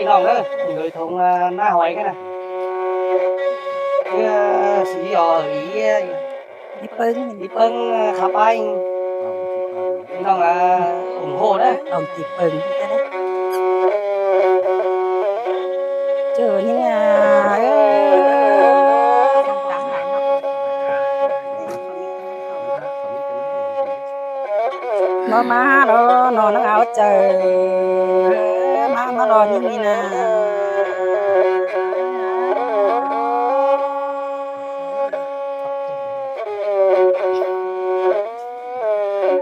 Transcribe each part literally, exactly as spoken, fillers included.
Ê, ꞌnọng ớ, người thống, à, ná hỏi cái này. Cái, à, xí ở ý, à, đi pưng, đi pưng, à, khắp anh. ꞌNọng, à, ủng hộ đấy. Ông đi pưng. Chứ những, à, ê. ꞌMá ꞌmá lo, ꞌnọng ꞌnáng au chaư. ꞌMá ꞌmá lo ꞌnhính ꞌnị ꞌna.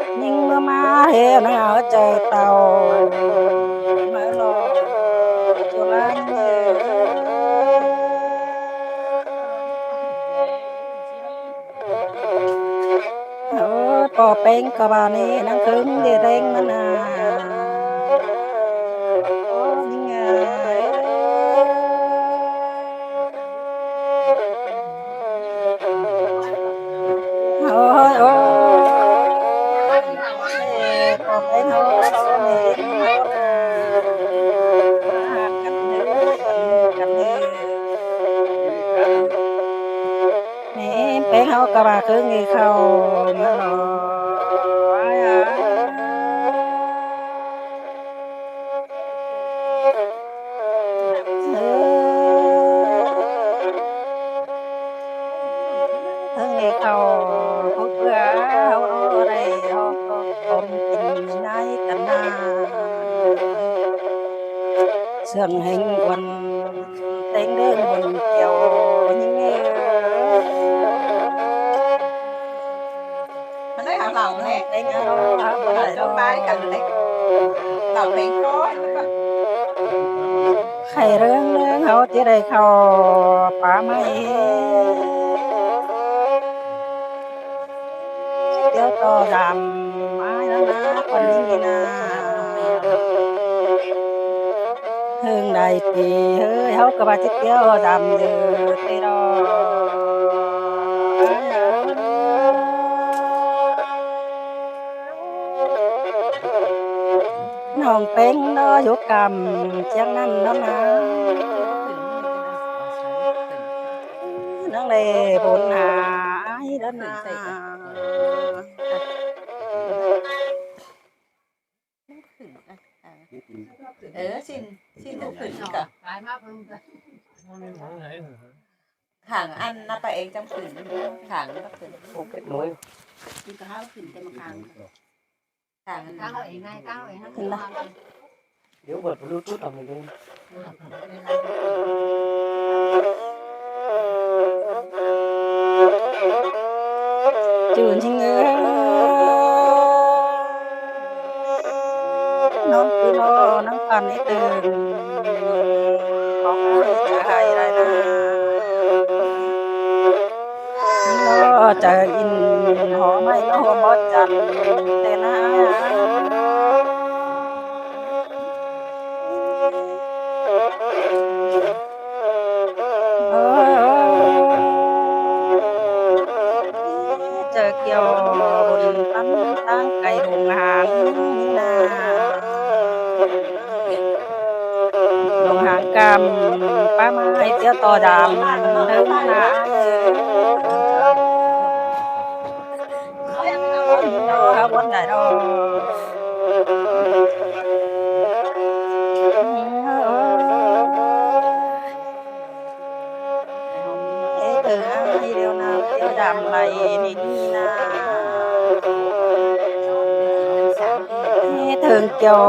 ꞌNhính ꞌmá ꞌmá ꞌhế ꞌnáng au chaư tau. ꞌMá lo, ꞌchu ꞌláng. Ơ, ꞌpo ꞌpéng ꞌcọ ꞌva ꞌnị, ꞌnáng ꞌkhớng đi ꞌdeng ꞌmắn ꞌna. Ơ, ꞌnhính ơi. Ơ, ơ. ꞌPo ꞌpéng ꞌháu, ꞌháu ꞌnị, ꞌháu ꞌna. Cắp ꞌnị, cắp ꞌnị. ꞌNị, ꞌpéng ꞌháu ꞌcọ ꞌva ꞌkhớng đi khảu ꞌmắn lo. ꞌKhớng đi khảu, ꞌpưa ꞌháu đảy ꞌhọt ꞌcọ ꞌcốn kin ꞌnái căn ꞌna. ꞌSướng ꞌhéng uôn, ꞌtếng ꞌlớng uôn kiêu ꞌnhính ơi. ꞌMắn đảy hảư lảu ꞌnẹ. ꞌTếng ꞌlớng hảư lảu, hảư lảu bái căn ꞌnẹ. Lảu ꞌpéng ꞌcọ. Khay ꞌlớng ꞌlớng ꞌháu ꞌchí đảy khảu pá ꞌmạy. ꞌTiếu ꞌto dăm ải ꞌnáng ꞌná khuôn ꞌnị ꞌna. ꞌHưng đảy pi ꞌhới ꞌháu ꞌcọ ꞌva ꞌchí ꞌtiếu dăm đu ꞌtẹ lo. ꞌNọng ꞌpéng ꞌnọ dú căm ꞌchiếng ꞌnặn ꞌnọ ꞌna. ꞌNọng đảy bôn hả ải ꞌlớng ꞌna. Ơ, ꞌsịn, ꞌsịn ꞌcọ khẳng ăn ꞌna ꞌpa eng chăm khửn, khẳng ꞌnặn khửn. Không kết nối. Khẳng ăn. Khẳng ăn. Nếu bật Bluetooth là mình lên. Chun ching ơ. ꞌNọng ꞌcứ ꞌnọ ꞌnắng căn ꞌnị tưng. Khong ải chả hại đảy ꞌna. ꞌNọ chả in hó ꞌmạy ꞌnọ hó bót chăn ꞌtẹ ꞌna. Chả kiêu bôn tắm táng cay lông háng ꞌna. Lông háng căm pá ꞌmạy ꞌtiếu ꞌto dăm ꞌlớng ꞌna. Hả, bôn đảy đo. Ê, tưng ải điêu ꞌna, ꞌtiếu dăm lai ꞌnị ꞌna. Ê, tưng kiêu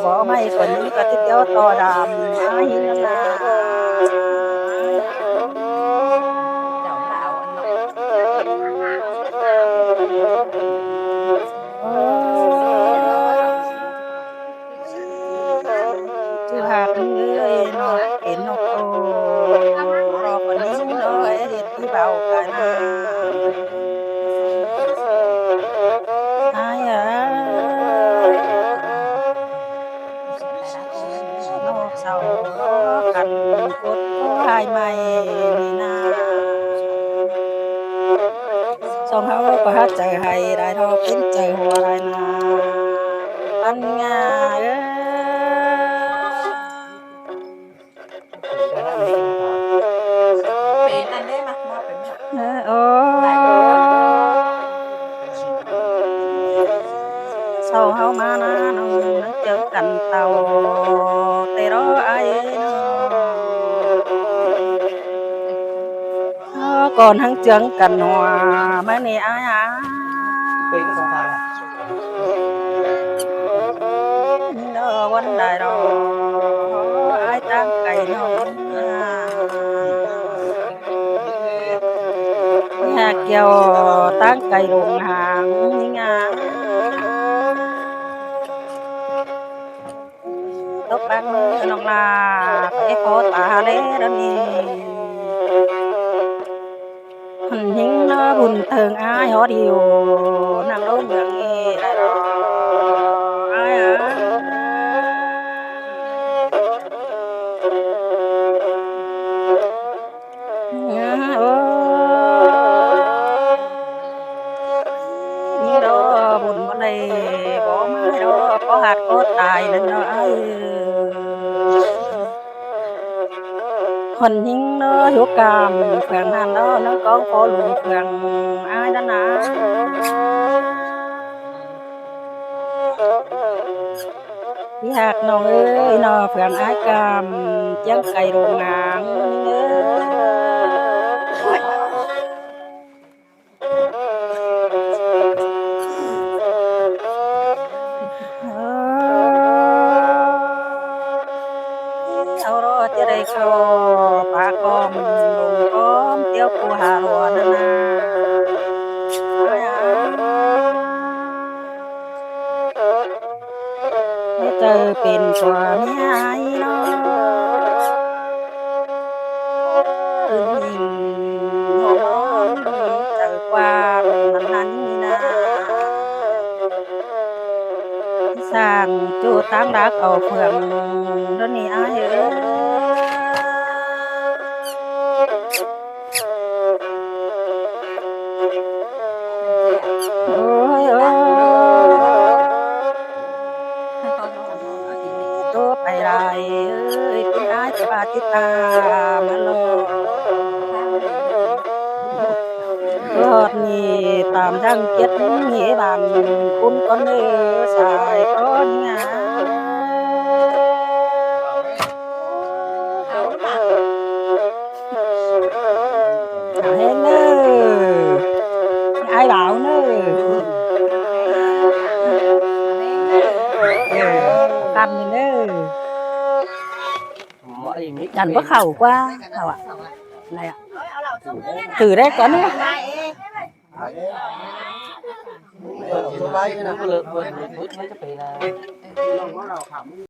bók ꞌmạy khuôn ꞌnị ꞌcọ ꞌchí ꞌtiếu ꞌto dăm ải ꞌnị ꞌna. Ơ. Chứ hạt người nó đến nó cô, nó còn đi nó ấy thì đi vào cái mà. Ai à. Nó sau nó cắn cốt hai mày đi na. Song hao có hát trời hay đài đó, pến trời hoa đài na. Ăn nga ơi. ꞌHáu ꞌmá ꞌná ꞌnọng ꞌhắng ꞌchương căn tảu ꞌtẹ ꞌló ai ꞌnớ. Ơ, ꞌcọ ꞌhắng ꞌchương căn ꞌnọ ꞌmá ꞌnị ai a. ꞌNọ ꞌvắn đai ꞌló ai ꞌtáng cay ꞌnọng. Hák kiêu ꞌtáng cay lông hang ꞌnị a. Tốc bác ꞌnọng ꞌlạ, pay khó ta ꞌlế ꞌlới ꞌnị. Hên ꞌhính ꞌnớ bun tơng ai hót hiu, ꞌnặm ꞌlống ꞌmướng ꞌnị ai a. Ơ, ơ. ꞌNhính ꞌló bun ꞌmá đảy, bók ꞌmá ꞌló, bók hạt bók tai ꞌnặn ꞌnớ ai. Hên ꞌhính ꞌnớ hiếu cam, phường ꞌnặn ꞌnớ, ꞌnớ ꞌcóng khó lùng phường ai ꞌnặn ꞌná. Hák ꞌnọng ơi, ꞌnọ phường ai cam, ꞌchương cay lông hang ꞌnị ơ. Au ꞌló ꞌchí đảy khảu pák ꞌcóm, lông ꞌcóm, tiếu ꞌcú ha ꞌló ꞌnặn ꞌná. Hê chaư pên ꞌchua ꞌmí ai ꞌnớ. Ưn ꞌnhính ꞌhôm ꞌmí chaư ꞌquám ꞌnặn ꞌnặn ꞌnị ꞌná. Săng ꞌchu ꞌtáng đắc au phường ꞌlới ꞌnị ai ơ. Ôi ơi. Tố pay lai ơi, ꞌpứng ai ꞌchí ꞌva ꞌchí ta ꞌmá ꞌló. Tố ꞌhọt ꞌnị tam dăng kiết ꞌnị bản ꞌcốn con ơi sai con ngà. Hên ơ. Ai bảo ꞌnớ. Ơ, căn ꞌnớ. Căn báu khảu ꞌquá, khảu ạ. Này ạ. Thử đấy, con ơi.